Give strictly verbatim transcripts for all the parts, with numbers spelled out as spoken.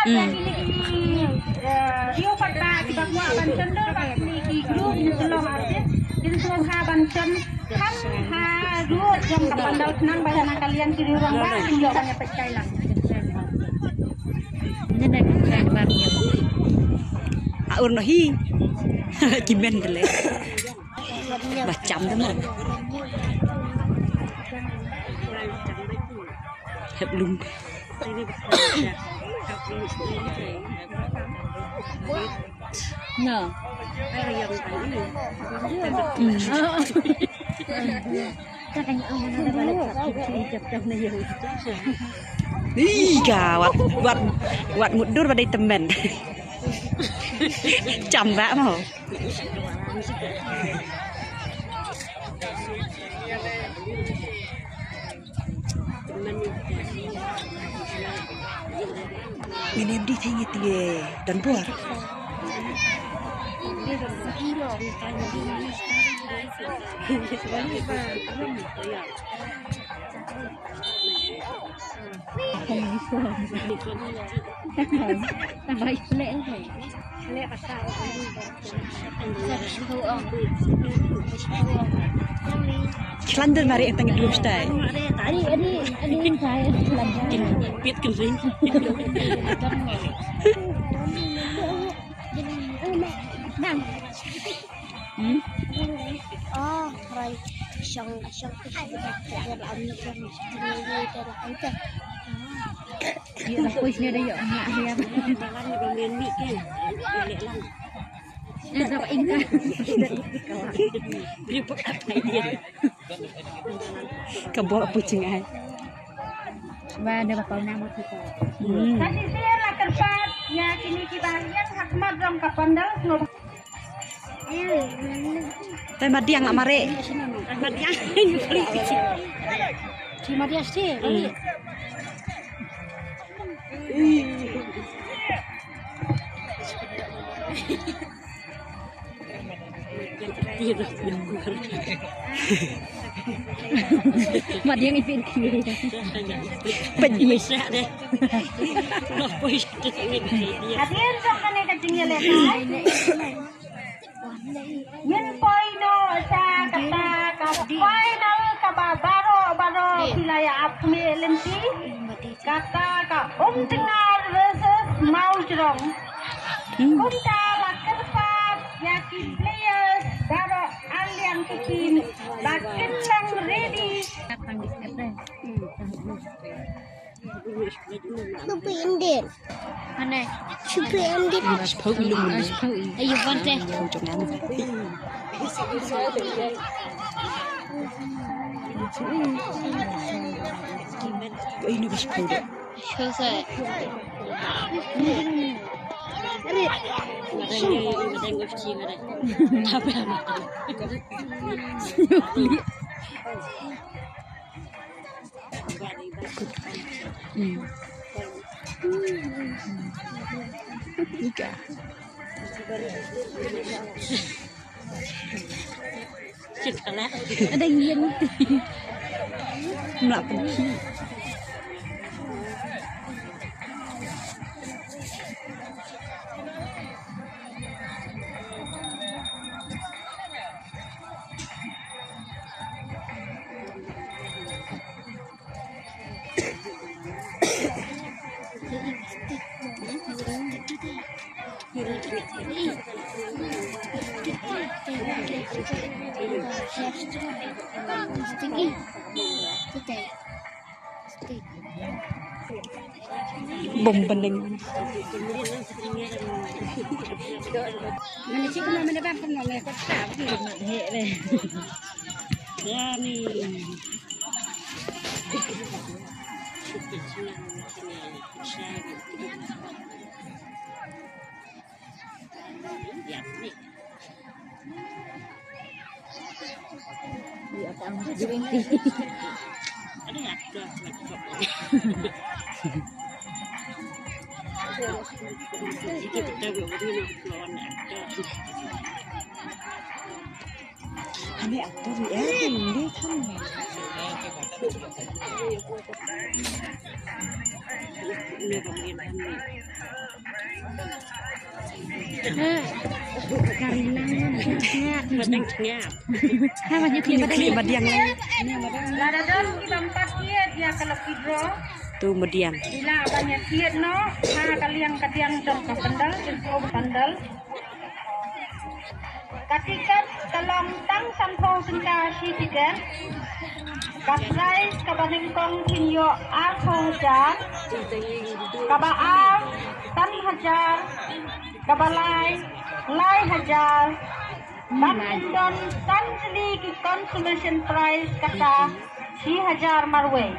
Hmm. Ki, eh, ïoh pat ba kiba kwah ban shon dur bad kine ki group Nyngkong artist, kin sngewbha ban shon kham ha ruh jong ka pandal khnang ba na ka liang ki riew rangbah kin ïoh ban ïa peit kai lang. Ni na ki bar ni. A ur no hi. Ki men de le. Ba cham de mo. Hep lum. No. Ih, ka wat, wat, wat mutdur ba dei tymmen. Cham ba mo. Ngin ym dei thei ngi te don bor. Shlander mari entang dum stai. Kin pit kin ring. Nang. Hmm? Oh, rai. Shong, shong. Ïa la poi sini ada ïa. Ïa la poi sini ada ïa. Ka bor apa jingai. Ba da ba pau na mo tu ko. Hmm. Ka shisien la kyrpad ïa kine kiba ïeng ha khmat jong ka pandal. Tai madiang la mare. Madiang. Ki madiang si. Hmm. Madiang ipin ki. Pet ni. Hadien jong kane ka jingïalehkai. Ngin poi noh sha kata ka final kaba baroh baroh phi la ïa ap khmih lynti. Kata ka Umtngar versus Mawjrong. Hmm. Kumta la kyrpad ïa ki players baroh ar liang ki team ba kin long ready. Super Indian. Mana? Super Indian. Ayu, Bante. Ini bas pau. Show sa. Hmm. Ika. Ada yang melak pergi. Bom bening. Lada don ki bym pat ïa ka lucky draw. Tu mediang. Phi lah ban ïa thied noh ha ka liang ka diang jong ka pandal, jong ka pandal. Ka tiket ka long tang sanphew tyngka shi tiket. Ka prize kaba nyngkong phin ïoh arphew hajar. Kaba ar san hajar. Kaba lai lai hajar. Bad phin don san tylli ki consolation prize kata shi hajar marwei.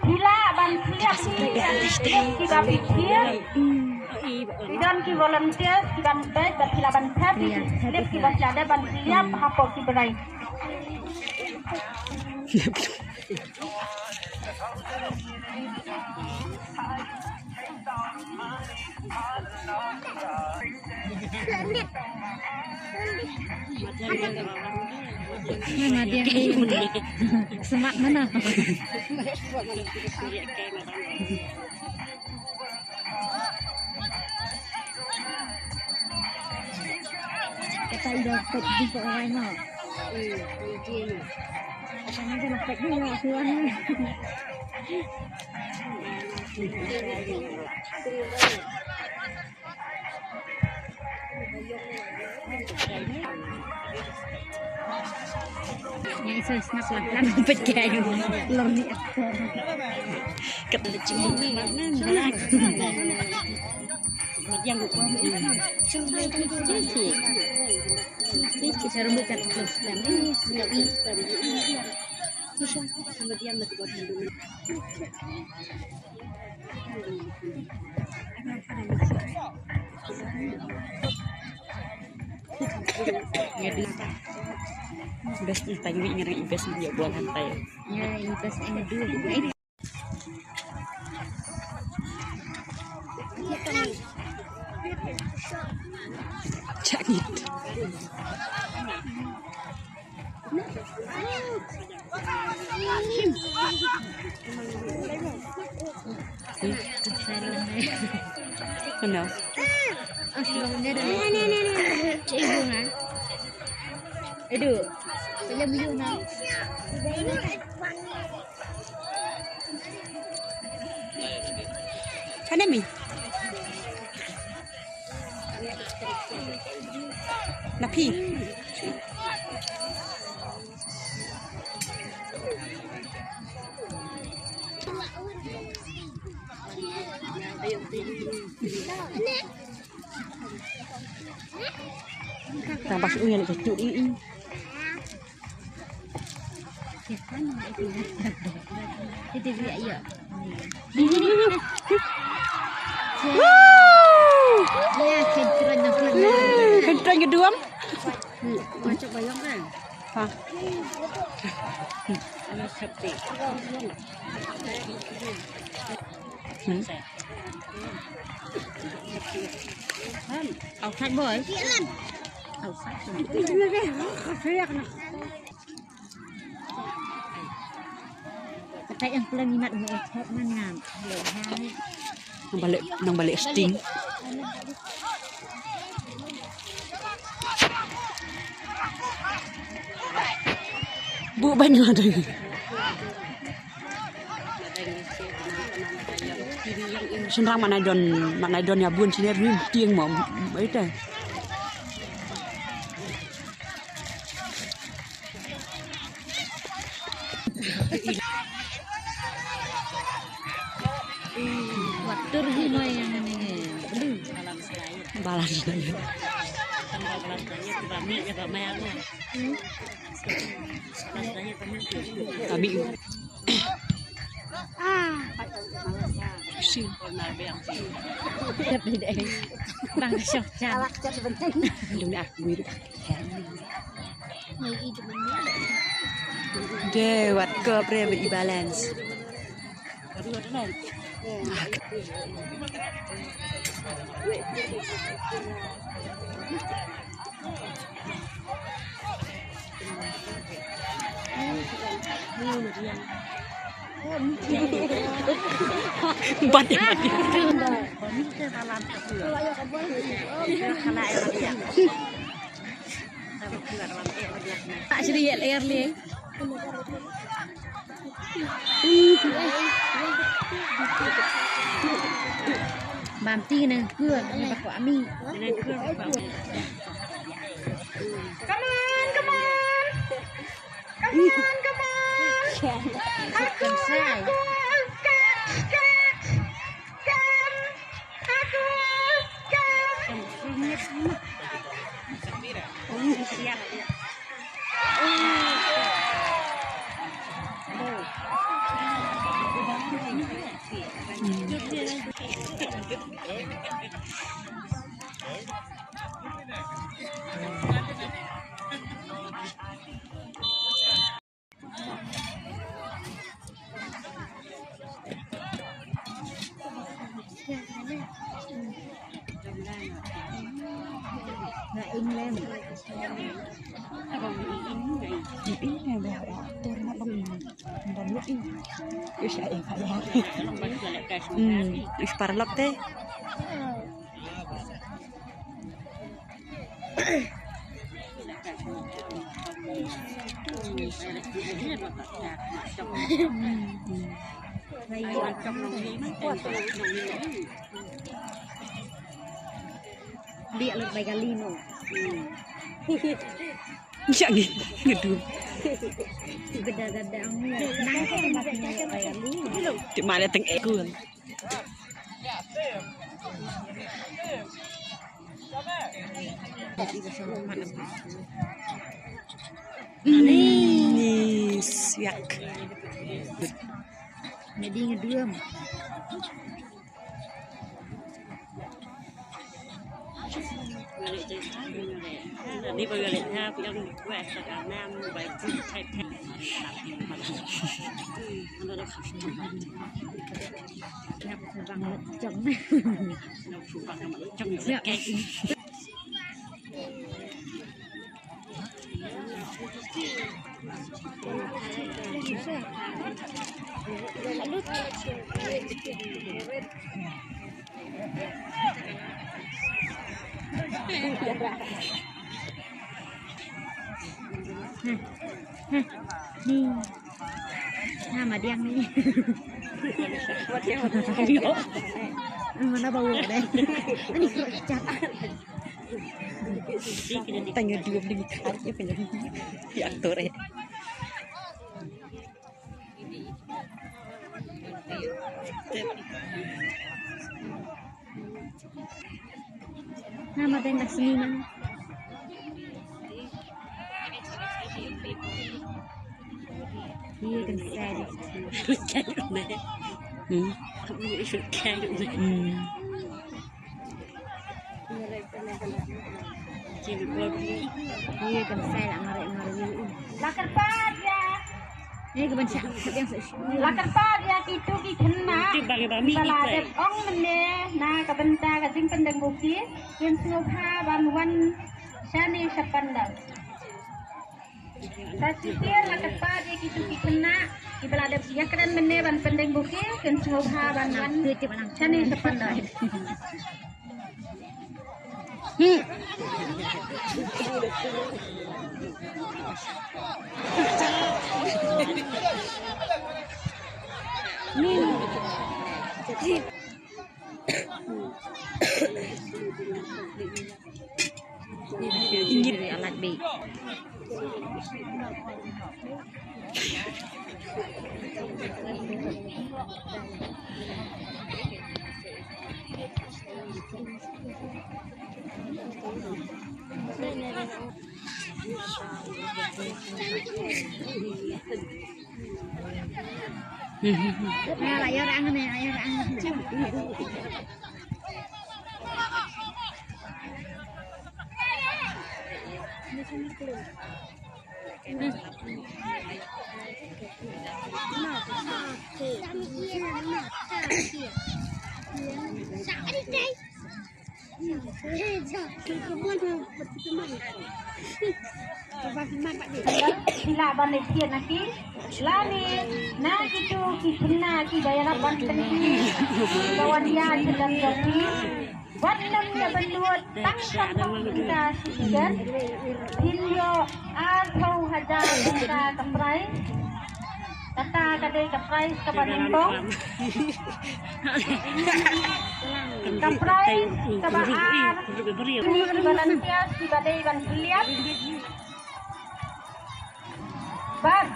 Phi lah ban thied ïa ki slip kiba phi thied. Phi don ki volunteers kiban peit bad phi lah ban thied ïa ki slip kiba phi lah dep ban thied hapoh ki brai. Semak mana? Kata ida pek di ko orang no. Kata ni kena pek ni no tuan. Ni so snap lah, lah pecah. Lor ni. Kata cuma ni. Yang Best ni tang wi ngarang i best ni buat hantai. Ya, i best ni dua. Cak ngit. Ano? Cik Ibu, ha? Aduh. Film you, ha? Kanami. Napi. Tang pas u nyan ka tu i i. Woo! Kentron keduam. Macam bayang kan? Ha. Hmm. Outside, boy. Outside. Kata yang pulang imat ni, eh, hot man ngam. Nang balik, nang balik sting. Bu ban ngadeng. Shynrang, ma nai don, ma nai don ïa bun shane rim tieng mo. Bai te. Watur hi noi yang ni. Balas. Abi. Ah. Si. Bang syok jam. Dum dah aku. Deh, wat ko pre beri balance. Bat ya, bat ya. Tak seri ya, layar ni. Bam ti nang kuat, nang kuat ami. Come on, come on. Come on, come on. Aku, aku, aku, aku, aku. Hmm, is paralok te. Liak lut bai kali no. Siak ngi ngedu. Beda beda ang. Nang ko bai kali. Cuma ada teng ekul. Ni siak. Jadi ngedum. Ni. Nah, madiang ni. Mana bau deh. Ini kerja. Tanya dua beli kali ya, punya aktor eh. Nama tenda seniman? Iya kan saya. Hmm. Hmm. Ïa ka bynta ïa kitu ki khynnah kiba la dep ong mynne na ka bynta ka jingpyndeng buki, kin sngewbha ban wan shane sha pandal. Sa shisien la kyrpad ïa kitu ki khynnah kiba la dep ïakren mynne ban pyndeng buki, kin sngewbha ban wan shane sha pandal. Hmm. Phi lah ban leh thied na ki, lane na kitu ki khynnah kiba ïarap ban pyni ka wan ïaid sha dam jong phi. Wat nym ïa bynnud tang sanphew tyngka shi tiket. Phin ïoh arphew hajar tyngka ka prize. Kata ka dei ka prize kaba nyngkong. Ka prize kaba ar, kine ki volunteers kiba dei ban pynlip. Bad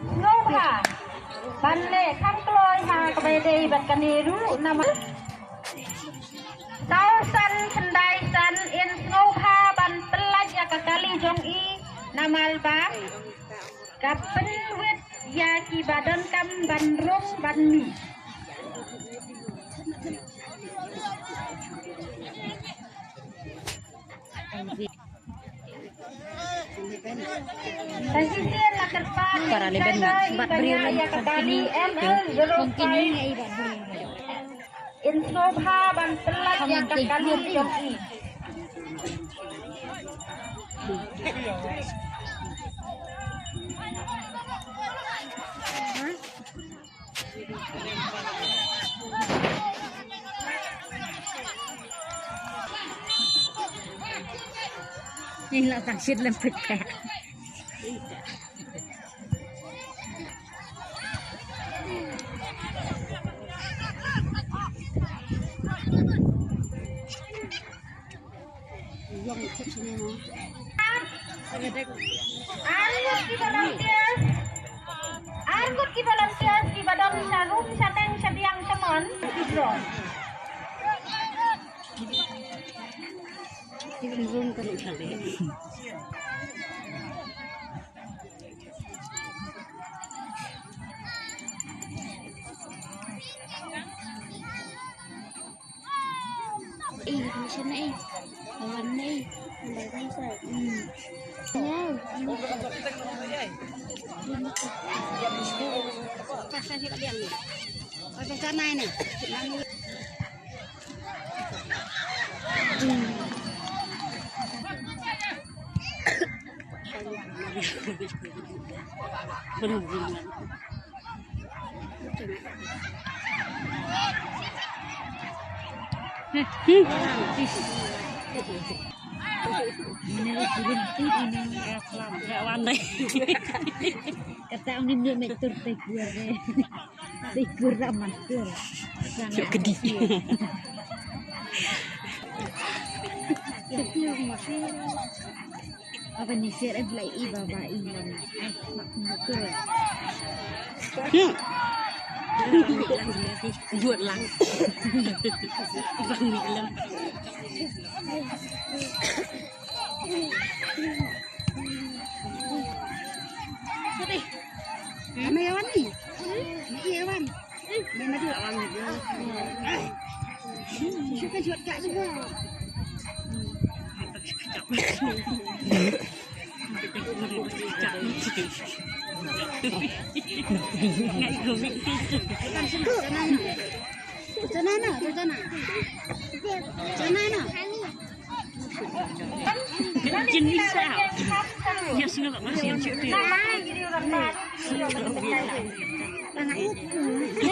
sngewbha ban leh kham kloi ha kaba ïadei bad kane ruh namar saw san khyndai san yn sngewbha ban pyllait ïa ka kali jong i namar ba ka pynwit ïa kiba donkam ban rung ban mih. Sa shisien la kyrpad ïa i ba ñiah ïa ka kali M L zero five. Yn sngewbha ban pyllait ïa ka kali jong i. Ni la tang shit lem pek. Ar ngut ki volunteers, ar ngut ki volunteers kiba don sha room sha teng sha biang sha mon ki draw. Eh, mission eh. Kawan eh. Bai kan sa. Hmm. Wow. Pasal sila biang ni. Pasal sana ni. Hmm. Kata ang ni meh tur te kuar de. Te kuar da man tur. Cuk kedi. Te kuar masih. Apa ni ser eh belai i baba i lana. Ai, mak kumba tur. Hmm. Juat lang. Bang ni lem. Sorry. Ama yawan ni. Ni yawan.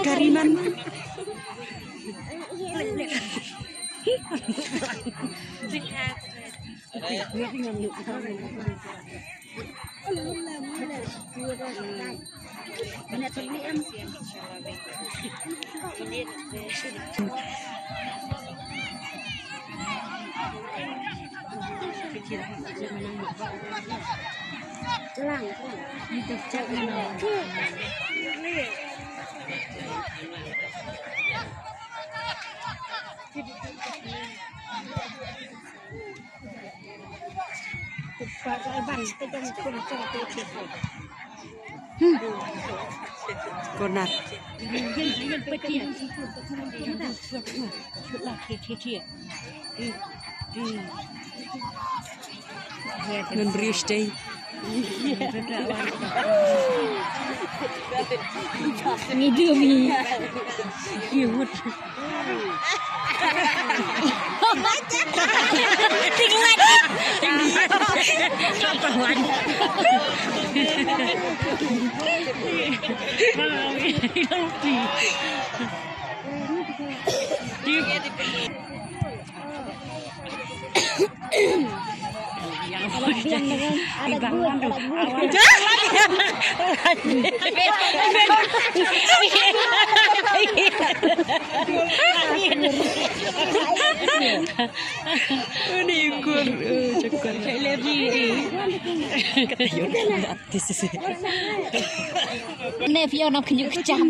Kariman. Konar. Ngan rius dei. Ngi dum hi. Cute. Ini ukur, eh, cakar. Kata yun, artis sih. Ne, Fiona, kynjuk kejam.